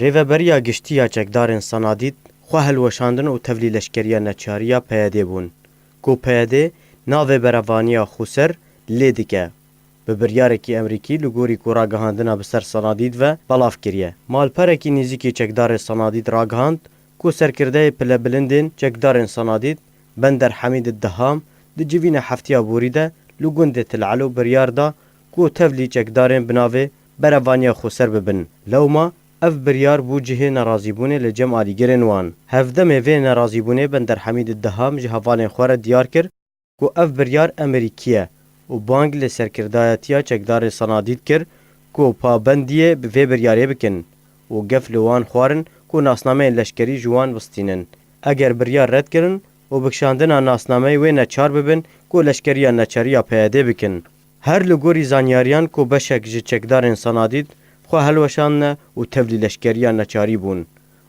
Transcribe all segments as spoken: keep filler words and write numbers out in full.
Rêveberiya Giştî ya Çekdarên Sanadîd xwe hilweşandin û tevlî leşkeriya neçarî ya P Y D bûn, ku P Y D navê berevaniya xweser lê dike. Bi biryarekî Emerîkî li gorî ku ragihandina bi ser Sanadîd ve belav kiriye. Malperekî nêzîkî çekdarê Sanadîd ragihand ku serkirdeyê pilebilindên çekdarên Sanadîd Bender Hemîd Diham di civîna heftiya borî de li gundê Til Elo biryar da ku tevlî çekdarên bi navê berevaniya xweser bibin. Lewma ev biryar bû cihê nerazîbûnê li cem alîgirên wan. Hevdemê vê nerazîbûnê Bender Hemîd Diham ji hevalên xwe re diyar kir ku ev biryar Emerîkî ye û bang li serkirdayetiya çekdarê Sanadîd kir ku pabendiyê bi vê biryarê bikin û gef li wan xwarin ku nasnameyên leşkerî ji wan bistînin. Eger biryar red kirin û bi kişandina nasnameyê wê neçar bibin ku leşkeriya neçarî ya P Y D bikin. Her li gorî zanyariyan ku beşek ji çekdarên Sanadîd xwe hilweşandine û tevlî leşkeriya neçarî bûn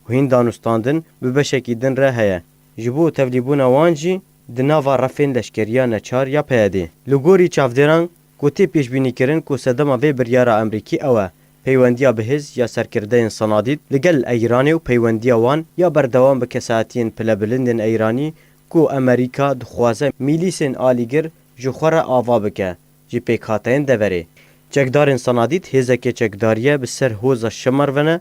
û hîn danûstandin bi beşekî din re heye. Ji bo tevlîbûna wan jî di nava refên leşkeriya neçar ya P Y D. Li gorî çavdêran ku tê pêşbînîkirin ku sedema vê biryara Emerîkî ew e, peywendiya bihêz ya serkirdeyên Sanadîd li gel Eyranê û peywendiya wan ya berdewam bi kesayetiyên pilebilindên Eyranî ku Emerîka dixwaze mîlîsên alîgir ji xwe re ava bike, ji pêkhateyên deverê. Çekdarên Sanadîd hêzeke çekdariye bi ser hoza Şemer ve ne,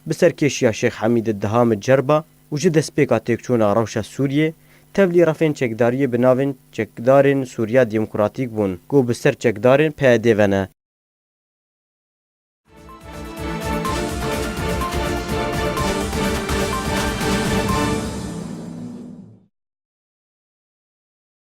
bi ser kêşiya Şêx Hemîd Diham Cerba û ji destpêka têkçûna rewşa Sûriyê, tevlî refên çekdariyê bi navên Çekdarên Sûriya Demokratîk bûn ku bi ser çekdarên P Y D ve ne.